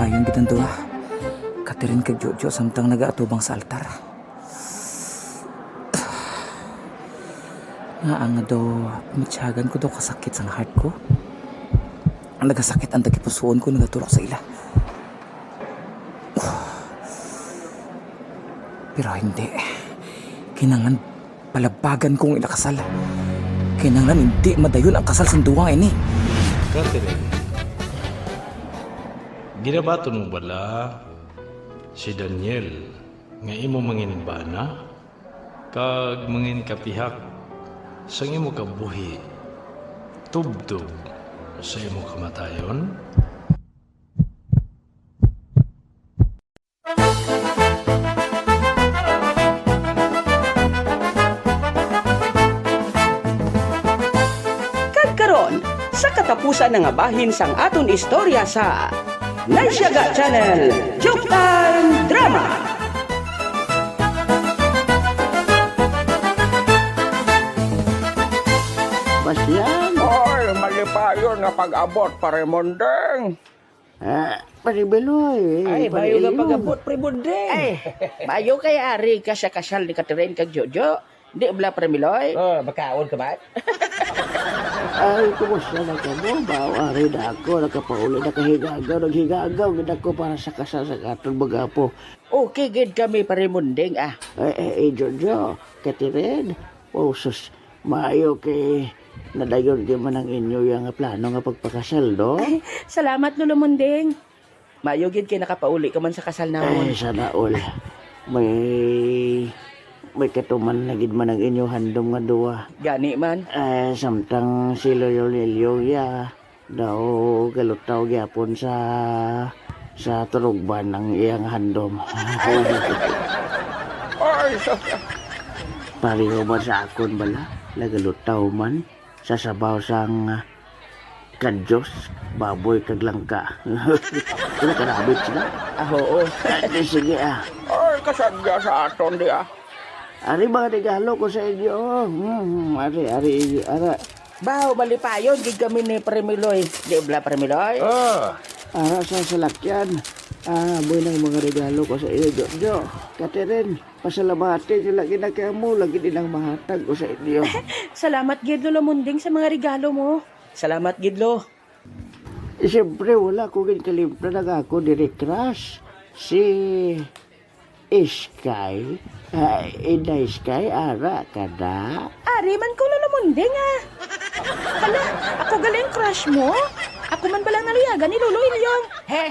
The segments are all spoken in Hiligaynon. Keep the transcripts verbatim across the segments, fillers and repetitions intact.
Ayun gid ang duha. Catherine kag Jojo samtang nagaatubang sa altar. Nga ang daw, matyagan ko daw kasakit sang heart ko. Nagasakit ang tagipusoon ko, nagatulok sa ila. Pero hindi. Kinahanglan palabagan ko ang ila kasal. Kinahanglan hindi madayon ang kasal sang duwa nga ini. Catherine, ginabaton mo bala si Daniel nga imo mangin bana kag mangin kapihak sang imo kabuhi tubtob sa imo kamatayon? Kag karon, sa katapusan na nga bahin sang aton istorya sa Naisyaga Channel, Joke Time Drama. Basyang. Oy, malipayon nga pag-abot, Pare Mondeng. Ah, Pare Beloy, Ay, Pare bayo nga Elio. Pag-abot, Pre Bonding. Ay, bayo kay ari ka sa kasal ni Catherine kag Jojo. Di bala, Pre Meloy? Oh, makaon ka man? Ay, kumusta na kamo? Bawo, ari na ako, nakapauli na kag higagaw, naghigagaw gid ako para sa kasal sa aton mga apo. Okay gid kami, Pare Monding, ah. Eh, eh, eh, Jojo, Catherine, oh, sus, maayo kay nadayon gid man ang inyo yang plano nga pagpakasal, no? Ay, salamat, Lolo Monding. Mayo gid kay nakapauli ka man sa kasal namon. Ay, sana all. May, may katuman na gid man ang inyo handom nga duwa. Gani man. Eh, samtang si Lolo Nelio, ya, daw galutaw gyapon sa, sa turugban ang iyang handom. Ay, sa- Pareho man sa akon bala, nagalutaw man sa sabaw sang, ah, kadyos, baboy, kag langka. Pero karabit sila. Ah, oo. Ah, di sige, ah. Ay, kasadya sa aton, di, ah. Ari, mga regalo ko sa inyo. Hmm, ari, ari, ara. Baw, malipayon gid kami ni Premiloy. Di bala, Premiloy? Ah. Ara sa salakyan. Ah, amo nang mga regalo ko sa iyo, Jo. Jo, Catherine, pasalamati niyo lagi na kamo, lagi din ang mahatag ko sa inyo. Salamat gid, Lolo Munding, sa mga regalo mo. Salamat gid, Lo. Eh, siyempre, wala ko gid kalimplan ang ako diri crush. Si Iskay, ah, Inday Iskay, ara ka na? Ari man ko, Lolo Munding, ah. Hala, ako galing crush mo? Ako man balang naluyagan ni Lolo Ilyong. He?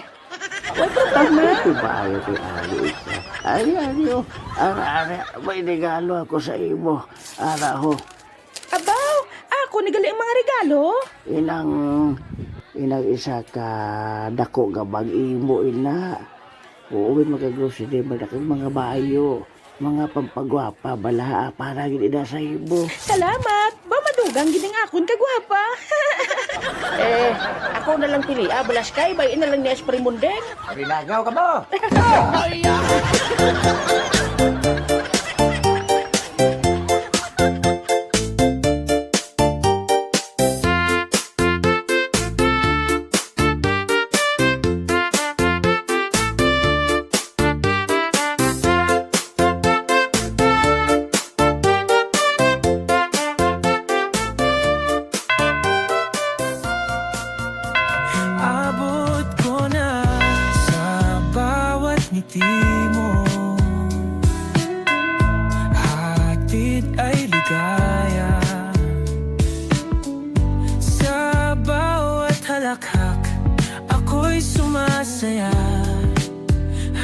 Way problema. Ako, tibayo kay ari ka. Ari, ari, oh. Ara, ara, may regalo ako sa imo. Ara, ho. Abaw, ako ni gali ang mga regalo? Inang, inang isa ka dako nga bag imo, ina. Oo, may mga grocery, may dakang mga bayo, mga pampagwapa, bala, para gid ina sa imo. Salamat! Ba, madugang gid ang akon kagwapa. Eh, ako na lang pili, ah, balas kay, bay, ina lang ni Aspre Mundeng. Rinagaw ka mo! Abot ko na sa bawat ngiti mo. Hatid ay ligaya. Sa bawat halakhak, ako'y sumasaya.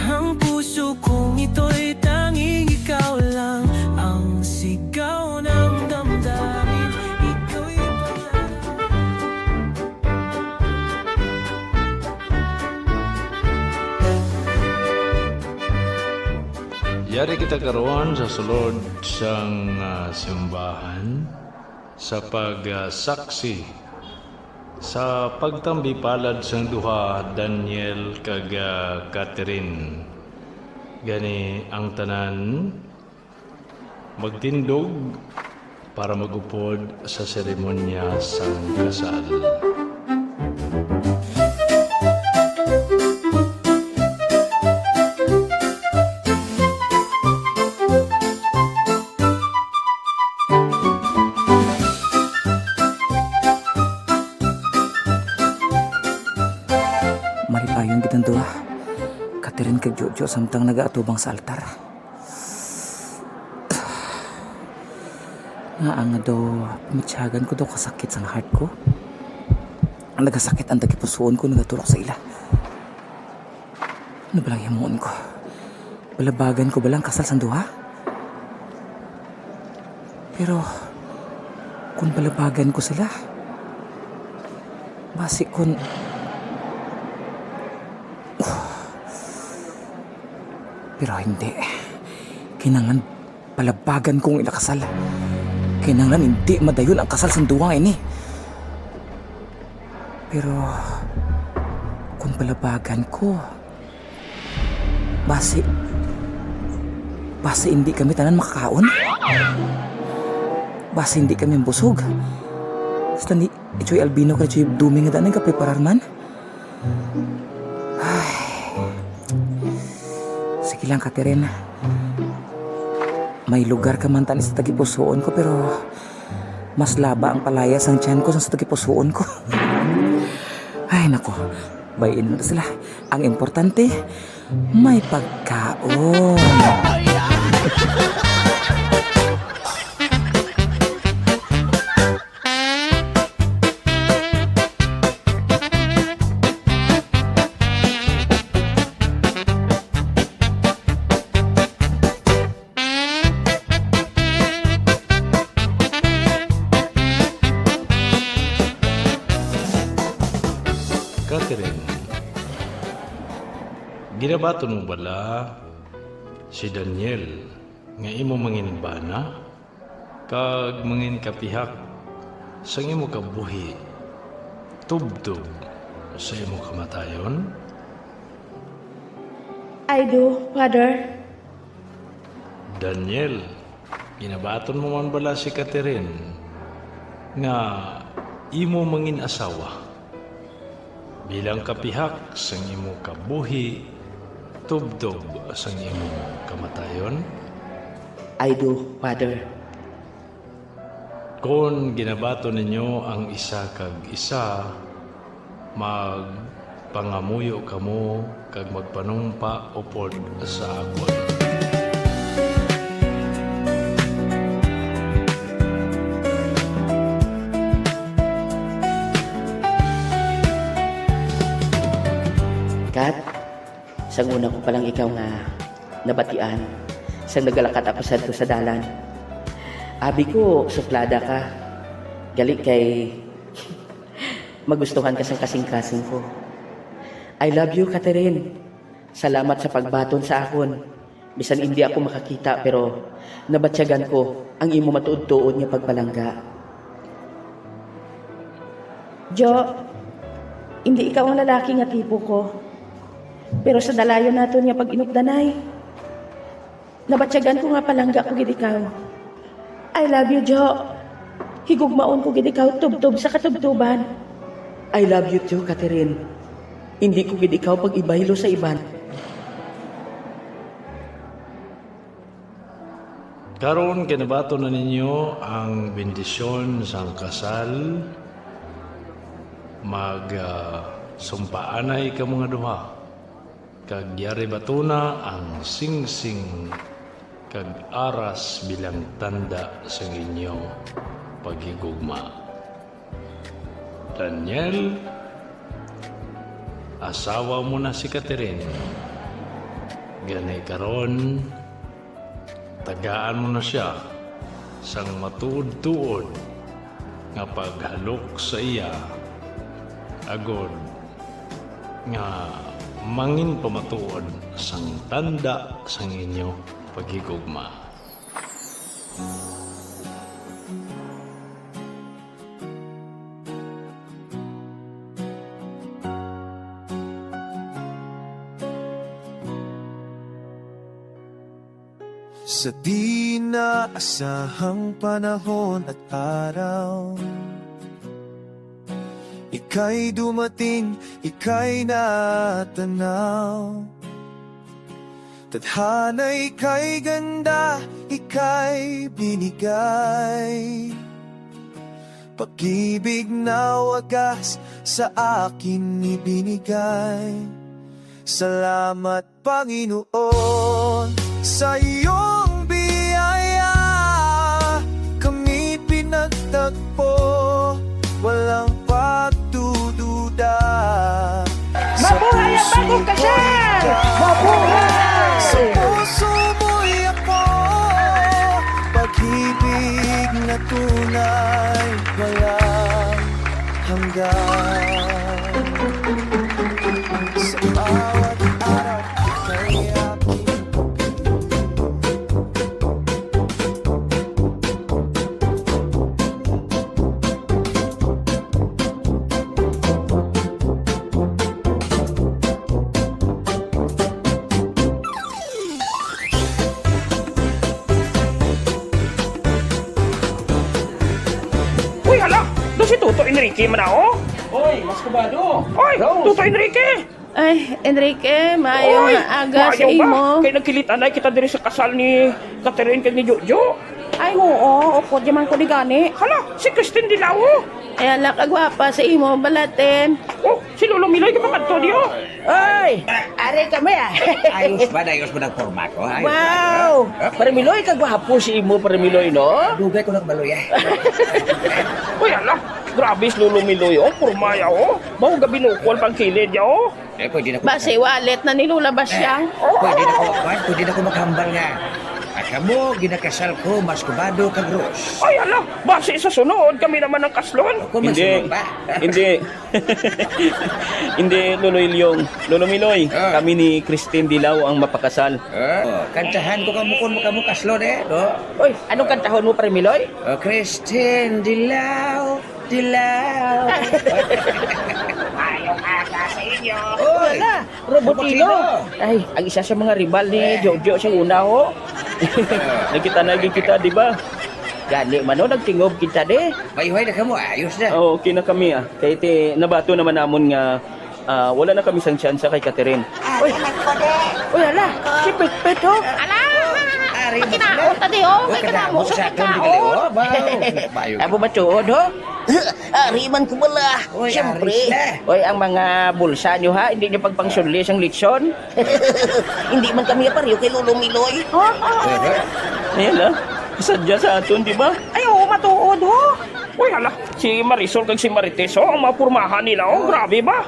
Ang puso kong ito'y tanging ikaw lang. Ang sigaw ng damdamin, ikaw'y pangarap. Yari kita karon sa sulod sang, ah, simbahan sa pagsaksi sa pagtambi palad sang duha, Daniel kag, ah, Catherine. Gani ang tanan magtindog para mag-upod sa seremonya sang kasal. Ang duha, Catherine kag Jojo, samtang nagaatubang sa altar. Nga nga daw, pamatyagan ko daw kasakit sang heart ko. Nagasakit ang tagipusoon ko, nagatulok sa ila. Ano ba lang himuon ko? Palabagan ko ba lang kasal sang duha? Pero kung palabagan ko sila, basi kun, pero hindi. Kinahanglan palabagan ko ang ila kasal. Kinahanglan hindi madayon ang kasal sang duha nga ini. Pero kung palabagan ko, basi, basi hindi kami tanan makakaon. Basi hindi kami busog. Sila ni Ichoy Albino kag Ichoy Duming nga daan nagapreparar man. Ay. Sige lang, Catherine. May lugar ka man tani sa tagipusoon ko, pero mas laba ang palaya sang tiyan ko sang sa tagipusoon ko. Ay, nako. Bayin mo na sila. Ang importante, may pagkaon. Catherine, ginabaton mo bala si Daniel nga imo manginbana kag manginkapihak sang imo kabuhi tubtob sa imo kamatayon? I do, Father. Daniel, ginabaton mo man bala si Catherine nga imo mangin-asawa bilang kapihak sang imo kabuhi tubtob sang imo kamatayon? I do, Father. Kon ginabaton ninyo ang isa kag isa, magpangamuyo kamo kag magpanumpa upod sa akon. Kat, sang una ko pa lang ikaw nga nabatian, sang nagalakat ako sadto sa dalan, abi ko, suplada ka. Gali kay magustuhan ka sang kasing-kasing ko. I love you, Catherine. Salamat sa pagbaton sa akon. Bisan indi ako makakita, pero nabatyagan ko ang imo matuod-tuod nga pagpalangga. Jo, indi ikaw ang lalaki nga tipo ko. Pero sa dalayon naton nga pag-inupdanay, nabatyagan ko nga palangga ko gid ikaw. I love you, Jo. Higugmaon ko gid ikaw tubtob sa katubtoban. I love you too, Catherine. Indi ko gid ikaw pag-ibaylo sa iban. Karon, kinabaton na ninyo ang bendisyon sang kasal. Mag, ah, sumpaanay kamo nga duha, kag yari batuna ang singsing kag aras bilang tanda sang inyo paghigugma. Daniel, asawa mo na si Catherine. Gani karon, tagaan mo na sia sang matuod-tuod nga paghalok sa iya, agod nga mangin pamatuod sang tanda sang inyo paghigugma. Sa di naasahang panahon at araw, ika'y dumating, ika'y natanaw. Tadhana ika'y ganda, ika'y binigay. Pag-ibig na wagas sa akin ibinigay. Salamat, Panginoon, sa iyong biyaya. Kami pinagtagpo, walang pagdududa. Sa Mabuhay ang puso bagong ko'y kasal! ikaw. Mabuhay! Sa puso mo'y ako. Pag-ibig na tunay, walang hanggan. Sa bawat araw kay aking Uy, hala! Daw si Toto Enrique man na, oh! Oy, Mas Kubado! Oy, Rose! Toto Enrique! Ay, Enrique, maayo Oy, nga aga sa maayo ba? imo. Kay nagkilit-anay kita diri sa kasal ni Catherine kag ni Jojo. Ay, oo, upod yaman ko di gani. Hala, si Christine Dilaw. Ay, ala ka gwapa sa imo, balatin. Oh, si Lolo Miloy ka makadto diyo. Oy, ari kami, ah. Ayos ba? Ayos ba nagporma ko? Ayos ba? Wow! Huh? Pare Miloy, kagwapo si imo, Pare Miloy, no? Dugay ko nagmaloy, eh. Uy, ala, grabe si Lolo Miloy, oh, porma ya, oh. Mao gabi nukol pang kilid ya, oh. Eh, pwede na ko Basi wallet na ni Lola Basyang. Eh, pwede na ko, kwan, pwede na ko maghambal nga. At kamo, ginakasal ko, Mas Kubado kag Rose. Ay, ala, basi sa sunod, kami naman ang kaslon. Kung Hindi, masunod pa. hindi. Hindi, Lolo Ilyong. Lolo Miloy, Ah. kami ni Christine Dilaw ang mapakasal. Ah, kantahan ko kamo kung kamo kaslon, eh, no? Oy, anong kantahon mo, Pare Miloy? Oh, Christine Dilaw, Dilaw. Maayong aga sa inyo. Oy, Wala, Robotino. Robotino. Ay, ang isa sa mga rival ni Eh. Jojo sa una, ho. Nagkita na lagi kita, di ba? Gani man, ho, nagtingob kita, di. Mayuhay na kamo, ayos na. Oo, okay na kami, ah. Kay ti, nabato naman namon nga, ah, wala na kami sang tsansa kay Catherine. Uy. Uy, hala, si Pitpit, ho. Ala! Ari mo Kinaon sila. ta di, oh. Oh, May kadamo kadamo sa sa aton, pagkaon. Di, oh. Wow. Bayo. Abo ba tuod, ho? Ari man ko bala. Oy, Siyempre. Aris na. Oy, ang mga bulsa nyo, ha, hindi nyo pagpangsunli sang litson. Hindi man kami aparyo kay Lolo Miloy. Aha. Ayan, ah. Sadya sa aton, di ba? Ay, oo, matuod, ho. Uy, hala, si Marisol kag si Marites, oh, ang mga pormahan nila, oh, grabe ba?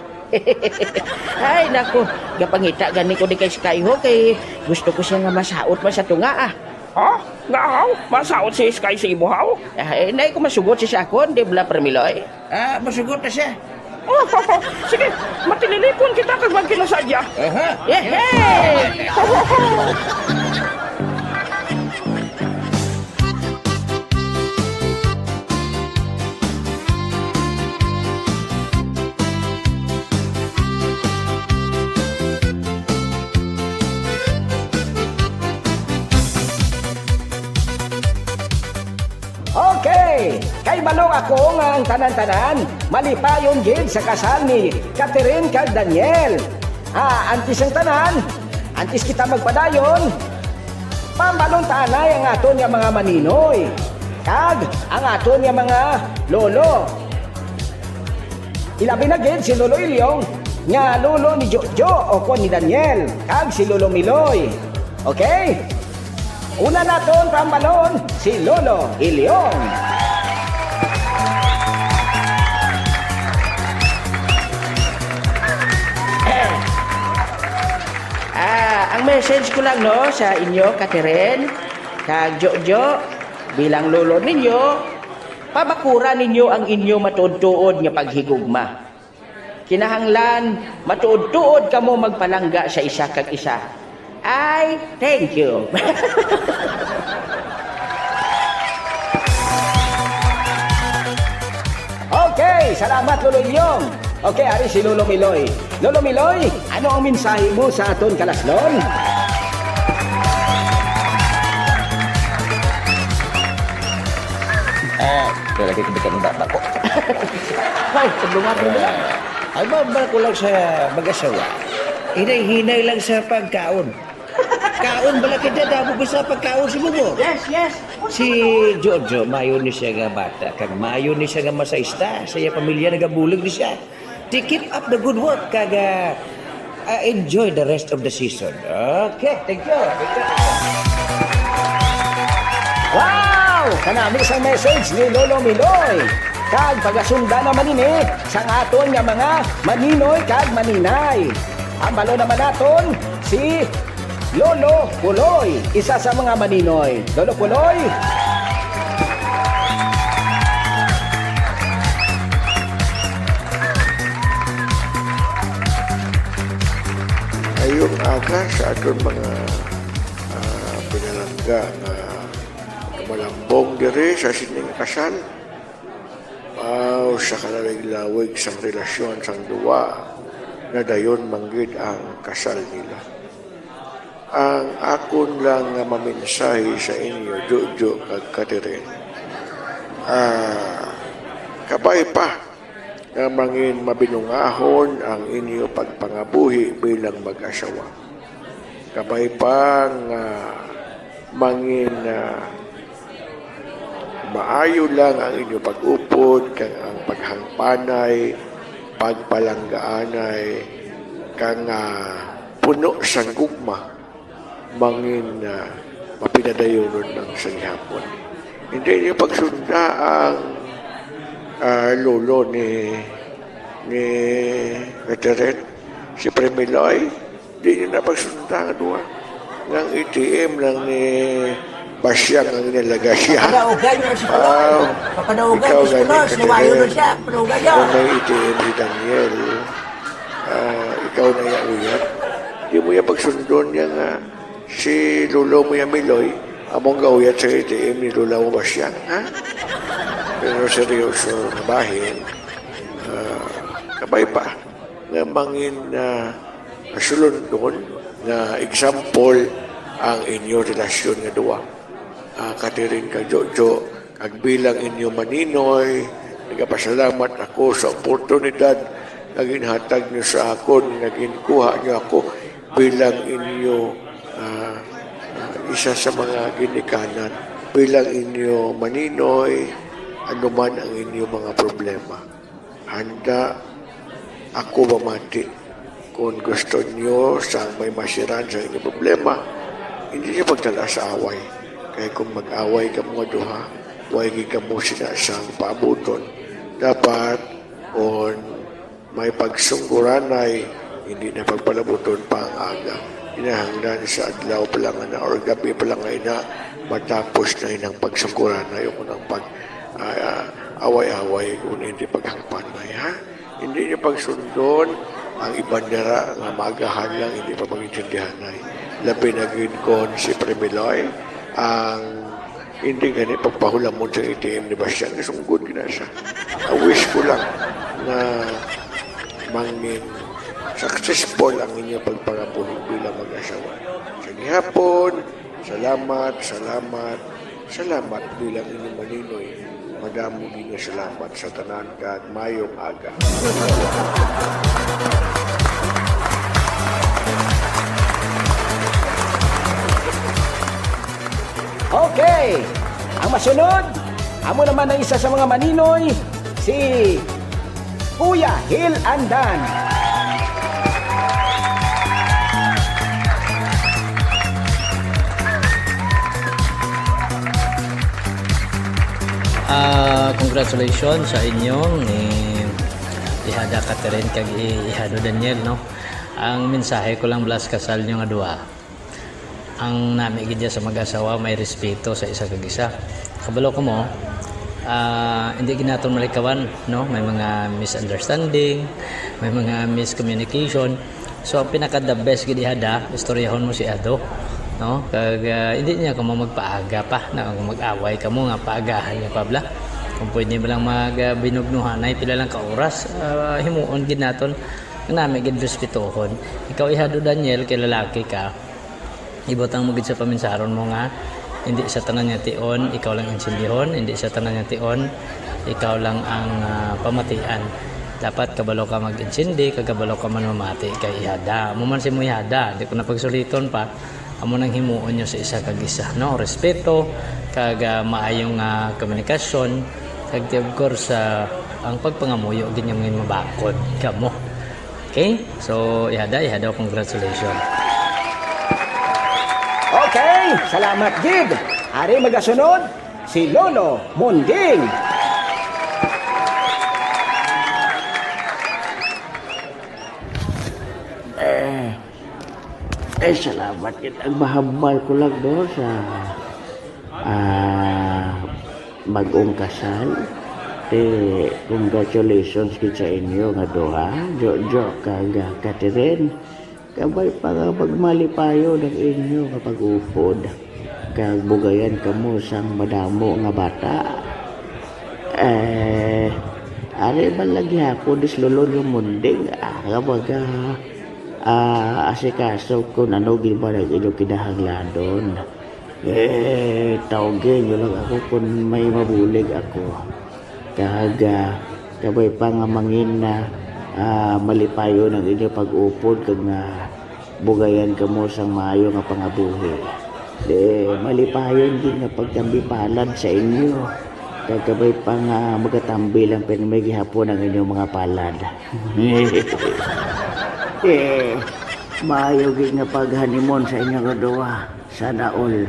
Ay, naku, gapangita gani ko di kay Sky, ho, kay gusto ko siya nga masaot man sa tunga, ah. Ha? Nga, haw? Masaot si Sky sa imo, haw? Ah, eh, nay ko masugot siya sa akon, di bala, Pare Miloy? Ah, masugot na siya. Oh, sige, matililipon kita kag magkinasadya. Aha. Yehey! Okay! Kay balo ako nga ang tanan-tanan malipayon gid sa kasal ni Catherine kag Daniel. Ah, antes ang tanan, antes kita magpadayon, pambalon ta anay ang aton nga mga maninoy kag ang aton nga mga lolo. Ilabi na gid si Lolo Ilyong nga lolo ni Jojo o kon ni Daniel kag si Lolo Miloy. Okay? Una naton pambalon si Lolo Ilyong. Ah, ang message ko lang, no, sa inyo, Catherine, kag Jojo, bilang lolo ninyo, pabakura ninyo ang inyo matuod-tuod nga paghigugma. Kinahanglan matuod-tuod kamo magpalangga sa isa kag isa. I thank you. Okay, salamat, Lolo Ilyong. Okay, ari si Lolo Miloy. Lolo Miloy, ano ang mensahe mo sa aton kalaslon? Ah, talaga kita ng bata ko. Ay, problema, problema. Ay, ba, ba ko lang sa mag-asawa? Hinay-hinay lang sa pagkaon. Kaon bala kita, damo ko sa pagkaon sa bubo. Yes, yes. Si Jojo, mayo ni siya nga bata, kag mayo ni siya nga masahista. Sa iya pamilya, nagabulig ni siya. They keep up the good work, kag, ah, Uh, enjoy the rest of the season. Okay, thank you. Thank you. Wow! Kanami sang message ni Lolo Miloy. Kag pagasunda naman ini sang aton nga mga maninoy kag maninay. Hambalo naman naton si Lolo Puloy, isa sa mga maninoy. Lolo Puloy! Ayong aga sa aton mga, ah, pinalangga nga malambong diri sa sining kasal. Aw, sa kalawig-lawig sang relasyon sang duwa, nadayon man gid ang kasal nila. Ang akon lang nga mamensahe sa inyo, Jojo kag Catherine, ah, kabay pa nga mangin mabinungahon ang inyo pagpangabuhi bilang mag-asawa. Kabay pa nga mangin, ah, maayo lang ang inyo pag-upod kag ang paghangpanay, pagpalanggaanay, kang, ah, puno sang gugma, mangin, ah, mapinadayunon lang sa gihapon. Hindi niyo pagsunda ang, ah, lolo ni, ni Catherine, si Premiloy. Di niyo na pagsunda ang duha. Nga ang A T M lang ni Basyang ang nilagay siya. Papadaugan niyo si Puloy. Ah, Papadaugan niyo si Puloy. Sinawayo na siya. Papadaugan niyo. Kung may A T M si Daniel, ah, ikaw na iya uyab. Di mo iya pagsundon niya nga si Lolo mo iya Miloy, among gauyat sa A T M ni Lola mo Basyang, ha? Pero seryoso na bahin, ah, kabay pa nga mangin, ah, sulundon nga example ang inyo relasyon nga duwa. Ah, Catherine kag Jojo, kag bilang inyo maninoy, nagapasalamat ako sa oportunidad nga ginhatag niyo sa akon, nga ginkuha niyo ako bilang inyo, ah, ah, isa sa mga ginikanan, bilang inyo maninoy, anuman ang inyo mga problema. Handa ako mamati. Kon gusto niyo sang may masiran sa inyo problema, hindi niyo pagdala sa away. Kay kung mag-away kamo nga duha, way gid kamo sina sang paabuton. Dapat, kon may pagsunggoranay, hindi na pagpalabuton pa ang aga. Kinahanglan sa adlaw pa lang na or gabi pa lang nga ina, matapos na inang pagsunggoranay o kung ang pag, ah, ah, away-away, kung hindi paghangpanay, ha? Hindi niyo pagsundon ang iban dira nga maagahan lang, hindi pa mag-intindihanay. Labi na gid kon si Premiloy ang hindi gani pagpahulamon sa A T M ni Bastian, nga sunggod gina siya. Ang wish ko lang na mangin successful ang inyo pagpangabuhi bilang mag-asawa. Sa gihapon, salamat, salamat, salamat bilang inyo maninoy. Madamo gid nga salamat sa tanan kag mayong aga. Okay. Ang masunod, amo naman ang isa sa mga maninoy, si Kuya Hil Andan. Ah, congratulations sa inyo ni Ihada Catherine kag i-, Ihado Daniel, no? Ang mensahe ko lang bala sa kasal nyo nga duha. Ang nami gid sa mag-asawa, may respeto sa isa kag isa. Kabalo ko mo, ah, hindi gid naton malikawan, no? May mga misunderstanding, may mga miscommunication. So, ang pinaka the best gid ihada, istoryahon mo si Ado, no? Kag, ah, hindi niya kamo magpaaga pa, na kung mag-away kamo nga paagahan niya pa bala. Kung pwede mo lang mag, ah, binugnuhanay, pila lang ka oras, ah, himuon gid naton. Ang nami gid respetohon. Ikaw, Ihado Daniel, kay lalaki ka, ibutang mo gid sa paminsaron mo nga, hindi sa tanan nga tion ikaw lang insindihon, hindi sa tanan nga tion ikaw lang ang, ah, pamatian. Dapat kabalo ka mag-insindi, kag kabalo ka man mamati kay ihada. Amo man si mo ihada, di ko na pagsuliton pa. Amo nang himuon nyo sa isa kag isa, no? Respeto, kag, ah, maayong, ah, komunikasyon, kag, of course, ah, ang pagpangamuyo gid nga mabakod kamo. Okay? So, ihada, ihada, congratulations. Okay, salamat gid. Ari magasunod, si Lolo Munding. Eh, eh, salamat gid. Ang mahambal ko lang do sa, ah, bag-ong kasal. Ti, congratulations gid sa inyo nga duha, Jojo kag, ah, Catherine. Kabay pa nga magmalipayon ang inyo nga pag-upod, kag bugayan kamo sang madamo nga bata. Eh, ari man lang gihapon dis Lolo nga Munding, ah, nga baga, ah, asikaso kon ano gid man ang inyong kinahanglanon. Eh, tawgi niyo lang ako kon may mabulig ako. Kag, ah, kabay pa nga mangin na, ah, malipayon ang inyo pag-upod kag nga bugayan kamo sang maayo nga pangabuhi. Di, malipayon gid nga pagtambi palad sa inyo. Kag kabay pa nga magatambi lang pirmi gihapon ang inyong mga palad. Eh, maayo gid nga pag-honeymoon sa inyo nga duha. Sana all.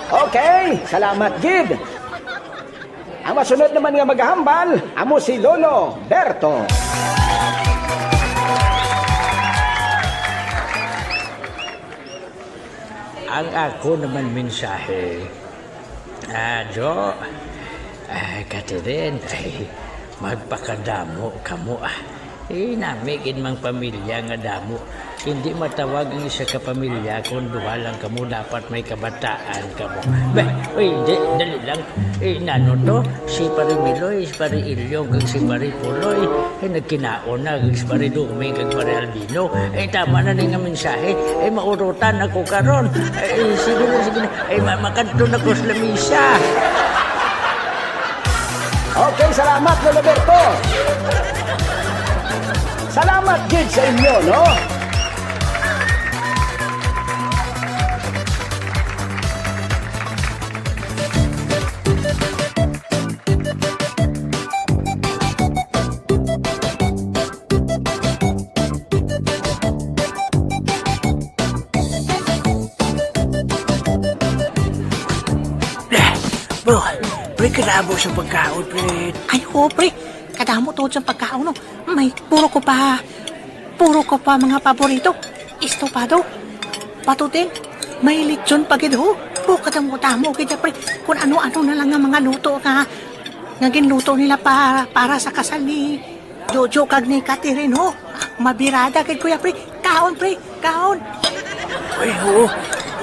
Okay, salamat gid. Ang masunod naman nga magahambal, amo si Lolo Berto. Ang ako naman mensahe, ah, Jo, ah, Catherine, ay, magpakadamo kamo, ah. Eh, nami gid mang pamilya nga damo. Hindi matawag ang isa ka pamilya kung duha lang kamo, dapat may kabataan kamo. Be, uy, hindi, dali lang. Eh, nano to? Si Pare Miloy, si Pare Ilyong, kag si Pare Puloy. Eh, nagkinaon na, kag si Pare Duming, kag Pare Albino. Eh, tama na ni nga mensahe. Eh, maurutan ako karon. Eh, sige na, sige na. Eh, ma-, makadto na ko sa lamisa. Okay, salamat, Lolo Berto. Salamat gid sa inyo, no? Bro, pre, kadamo sa pagkaon, pre. Ay, oo, pre. Kadamo to sa pagkaon, no? May puro ko pa, puro ko pa mga paborito. Estopado. Patutin, may lechon pa gid, ho. Oh, kadamo-damo gid, pre. Kung ano-ano na lang ang mga luto nga, nga ginluto nila pa, para sa kasal ni Jojo kag ni Catherine, ho. Mabirada gid, kuya, pre. Kaon, pre. Kaon. Ay, oo.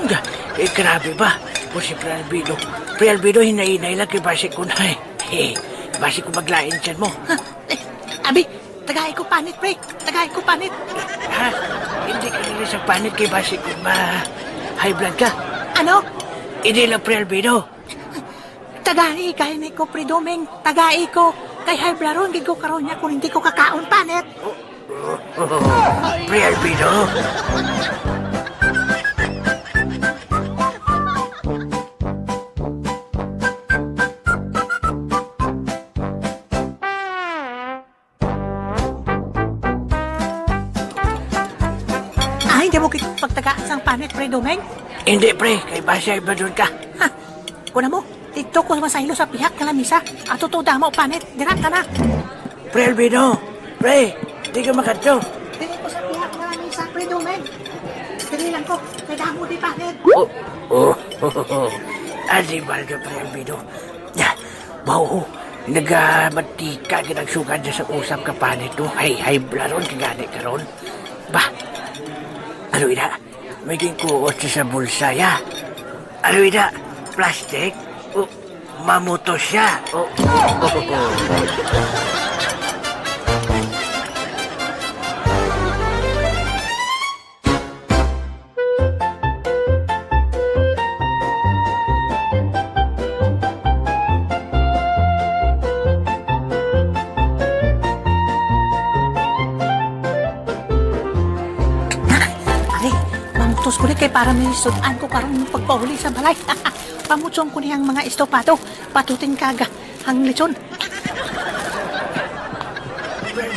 Nga, eh, grabe ba? O si Pre Albedo. Pre Albedo, hinay-hinay lang kay basi ko na, eh. Eh, basi ko maglain siya mo. Ha? Eh, abi, tagai ko panit, pre. Tagai ko panit. Ha? Hindi ka nila sa panit kay basi ko ma-, high blood ka. Ano? Hindi lang, Pre Albedo. Tagai kay ni ko, Pre Doming. Tagai ko. Kay high blood ron gid ko karon niya kung hindi ko kakaon panit. Pre Albedo. Ay, di mo kit pagtagaan sang panit, Pre Domeng? Hindi, pre. Kay basi ay badon ka. Ha? Kuna mo, dito ko masaylo sa pihak nga lamisa. Ato to damo panit. Dira ka na. Pre Albino, pre, di ka makadto. Dili ko sa pihak nga lamisa, Pre Domeng. Dili lang ko. May damo di panit. Oh, oh, oh, oh. Animal ka, Pre Albino. Ya, bawo, nagamantika gid ang sugad sa usap ka panit, no? Hay, hay, blaron ka gani karon. Ba, ano ina? May ginkuot siya sa bulsa, ya. Ano ina? Plastic? O, mamuto siya. O. Pare, mangtos ko ni kay para may sud-an ko karon pagpauli sa balay. Pamuchong ko ni ang mga estopado, patutin kaga ang lechon. Well,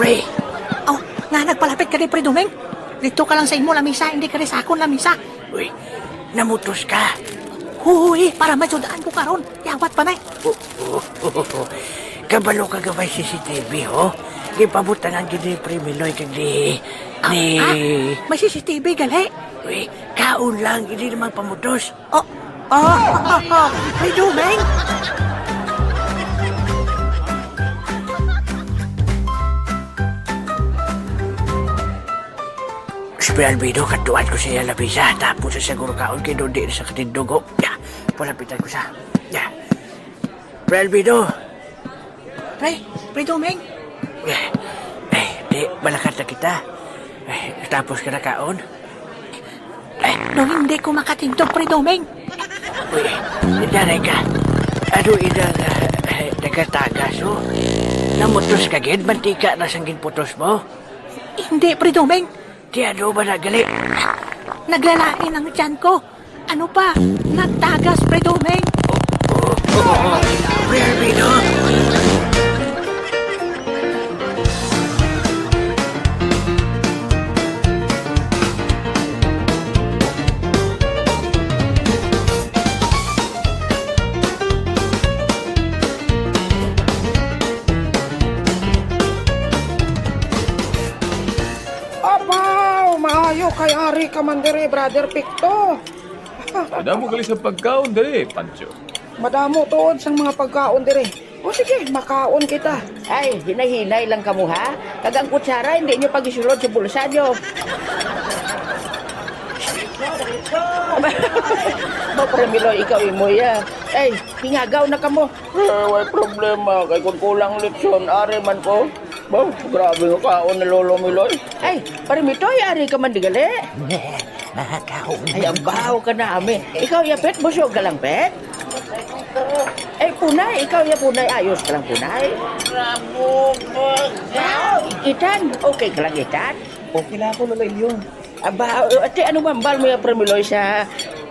Pre! Oh, nga nagpalapit ka di, Pre Doming? Dito ka lang sa imo lamisa, hindi ka di sa akon lamisa. Uy, namutos ka. Huy, para masudaan ko karon. Yawat pa na eh. Oh, oh, oh, oh. Kabalo ka gamay C C T V, ho? Gipabutangan gid ni Pre Miloy kag ni, ni Ah, ah, may C C T V gali. Uy, kaon lang, hindi naman pamutos. Oh, oh, oh, oh, may dumeng! Pre Albedo, katuan ko siya labisa. Tapos sa siguro kaon kay doon di na sa katindog, oh. Ya, palapitan ko sa. Ya. Pre Albedo. Pre, Pre Doming. Eh, eh, di, malakat na kita. Eh, tapos ka na kaon? Eh, no, hindi ko makatindog, Pre Doming. Uy, daray ka. Ano ina nga, eh, nagatagas, oh? Namutos ka gid, mantika na sang ginputos mo? Hindi, Pre Doming. Di ano ba na gali? Naglalain ang tiyan ko. Ano pa? Nagtagas, Pre Doming. Pre Albedo? Abaw, maayo kay ari ka man diri, Brother Picto. Madamo gali sa pagkaon diri, Pancho. Madamo tuod sang mga pagkaon diri. O sige, makaon kita. Ay, hinay-hinay lang kamo, ha? Kag ang kutsara, hindi nyo pagisulod sa bulsa nyo. Ba, Pre Miloy, ikaw imo ya. Ay, hingagaw na kamo. Eh, way problema. Kay kung kulang litson, ari man ko. Ba, grabe nga kaon ni Lolo Miloy. Ay, Pare Mitoy, ari ka man di gali. Makakaon. Ay, ang baho ka na, ami. Ikaw, ya, pet, busog ka lang, pet? Ay, Punay, ikaw, ya, Punay, ayos ka lang, Punay? Bravo, Itan, okay ka lang, Itan? Okay lang ako, Lolo Elio. Aba, ate, ano mambal mo ya, Pare Miloy, sa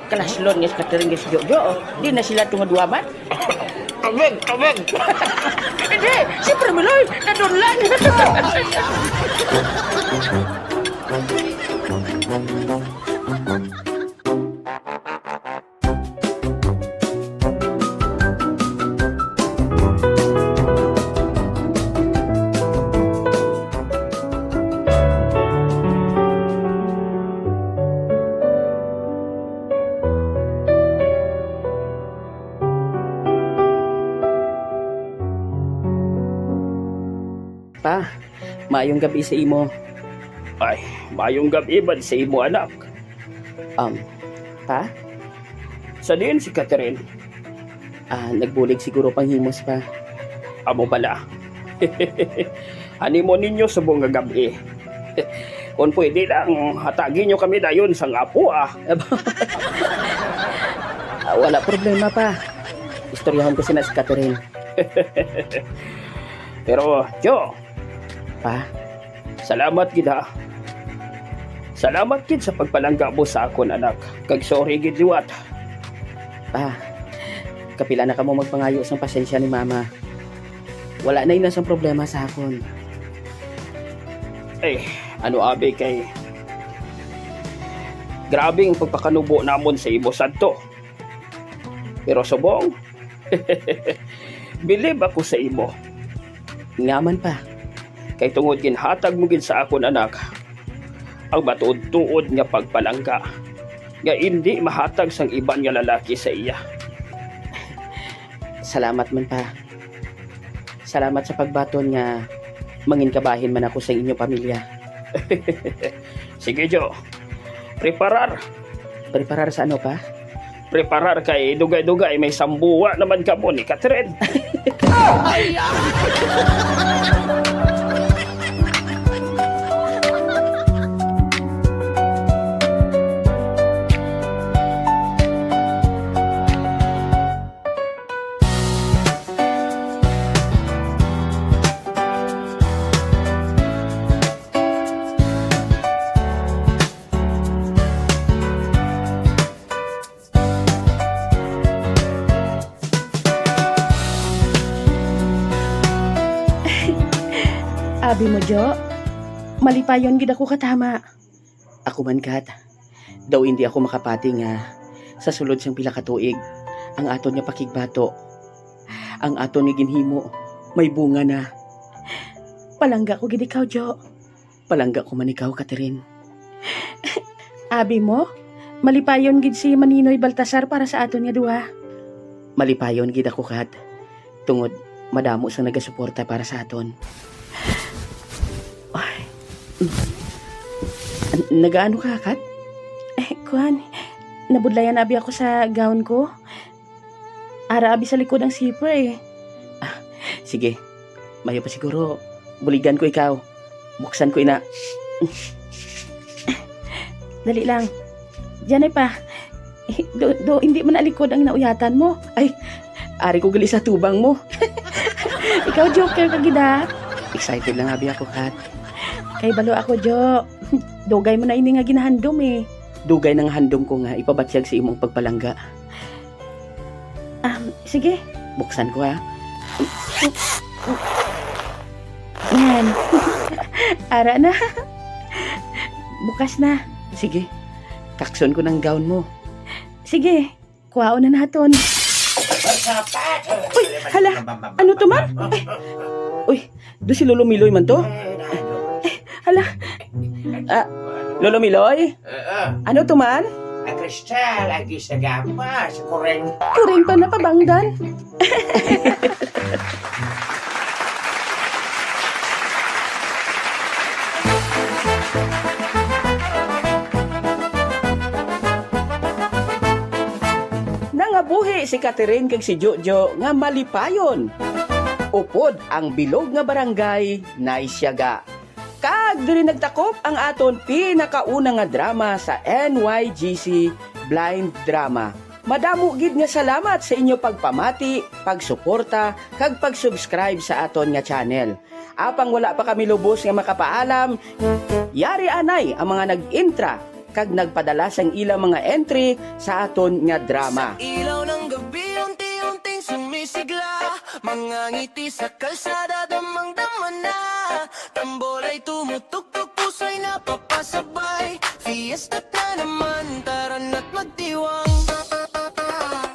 kalaslon nga si Catherine nga si Jojo? Di na sila tungod waman? Tubig, tubig! Hindi, si Pare Miloy, nadunlan. Pa, maayong gab-i sa imo. Ay, maayong gab-i man sa imo, anak. Um, Pa? Sa diin si Catherine? Ah, nagbulig siguro panghimos, Pa. Amo bala. Hanimo ninyo subong nga gab-i. Kung pwede lang, hatagi nyo kami dayon sang apo, ah. Ah, wala problema, Pa. Istoryahon ko sina si Catherine. Pero, Jo. Pa? Salamat gid, ha. Salamat gid sa pagpalangga mo sa akon, anak. Kag sorry gid liwat. Pa, kapila na kamo magpangayo sang pasensya ni Mama. Wala na ina sang problema sa akon. Eh, ano abi kay grabe ang pagpakanubo namon sa imo, Santo. Pero subong, bilib ako sa imo. Nga man, Pa. Kay tungod ginhatag mo gid sa akon, anak, ang matuod-tuod nga pagpalangga nga indi mahatag sang iban nga lalaki sa iya. Salamat man, Pa. Salamat sa pagbaton nga mangin kabahin man ako sa inyo pamilya. Sige, Jo. Preparar. Preparar sa ano, Pa? Preparar kay dugay-dugay may sambuwa naman kamo ni Catherine. Abi mo, Jo, malipayon gid ako katama. Ako man, Kat. Daw indi ako makapati nga sa sulod sang pila ka tuig, ang aton nga pakigbato, ang aton nga ginhimo, may bunga na. Palangga ko gid ikaw, Jo. Palangga ko man ikaw, Catherine. Abi mo, malipayon gid si Maninoy Baltasar para sa aton nga duha. Malipayon gid ako, Kat, tungod madamo sang nagasuporta para sa aton. Ay. Nagaano ka, Kat? Eh, kuan, nabudlayan abi ako sa gown ko. Ara abi sa likod ang zipper eh. Ah, sige. Mayo pa siguro. Buligan ko ikaw. Buksan ko ina. Dali lang. Diyan pa. Eh, do, do, hindi man nalikod ang nauyatan mo. Ay, ari ko gali sa tubang mo. Ikaw, joker ka gid, ha? Excited lang abi ako, Kat. Kay balo ako, Jo. Dugay mo na ini nga ginahandom eh. Dugay na nga handom ko nga ipabatyag sa imong pagpalangga. Um, sige. Buksan ko, ha? Yan. Ara na. Bukas na. Sige. Kakson ko ng gown mo. Sige. Kuhaon na naton. Uy, hala. Ano to, ma'am? Ay. Uy, do si Lolo Miloy man to? Ay, hala. Ah, Lolo Miloy? Ah, ah. Ano to man? Ang kristal, ang gisagama, sa kureng. Kureng pa napabangdan. Nangabuhi si Catherine kag si Jojo nga malipayon. Upod ang bilog nga barangay, Naisyaga. Kag diri nagtakop ang aton pinakauna nga drama sa N Y G C Blind Drama. Madamo gid nga salamat sa inyo pagpamati, pagsuporta, kag pag-subscribe sa aton nga channel. Apang wala pa kami lubos nga makapaalam, yari anay ang mga nag-intra kag nagpadala sang ilang mga entry sa aton nga drama. Sa ilaw ng gabi, unti-unting sumisigla. Mga ngiti sa kalsada, damang-dama na. Tambol ay tumutugtog, puso'y napapasabay. Fiesta na naman, tara na't magdiwang.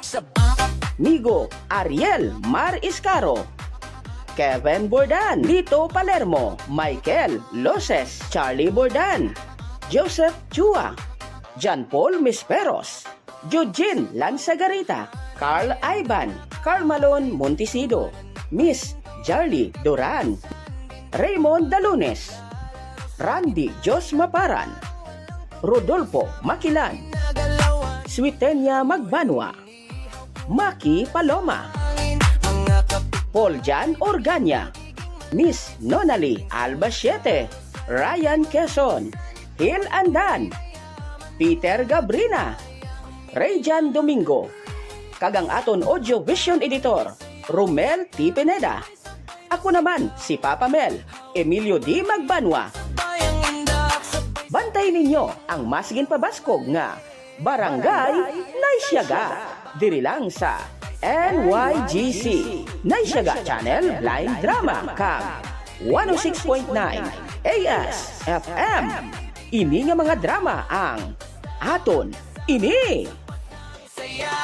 Sa Migo, Ariel Mar Iscaro, Kevin Bordan, Lito Palermo, Michael Loses, Charlie Bordan, Joseph Chua, John Paul Misperos, Eugene Lanzagarita, Carl Ivan, Carmalon Montesido, Miss Jarly Duran, Raymond Dalunes, Randy Jos Maparan, Rodolfo Makilan, Sweetenia Magbanwa, Maki Paloma, Paul Jan Organya, Miss Nonali Alba siete, Ryan Quezon, Hil Andan, Peter Gabrina, Rayjan Domingo, kag ang aton audio vision editor, Romel T Pineda. Ako naman si Papa Mel, Emilio D. Magbanwa. Bantay ninyo ang mas ginpabaskog nga Barangay Naisyaga, diri lang sa N Y G C, Naisyaga Channel Blind Drama, kag one oh six point nine A S F M. Ini nga mga drama ang aton ini. Saya,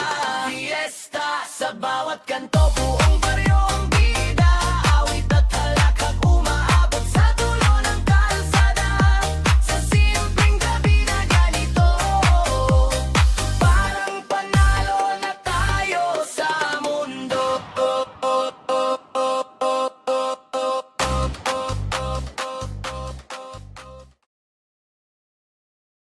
fiesta sa bawat kanto, buo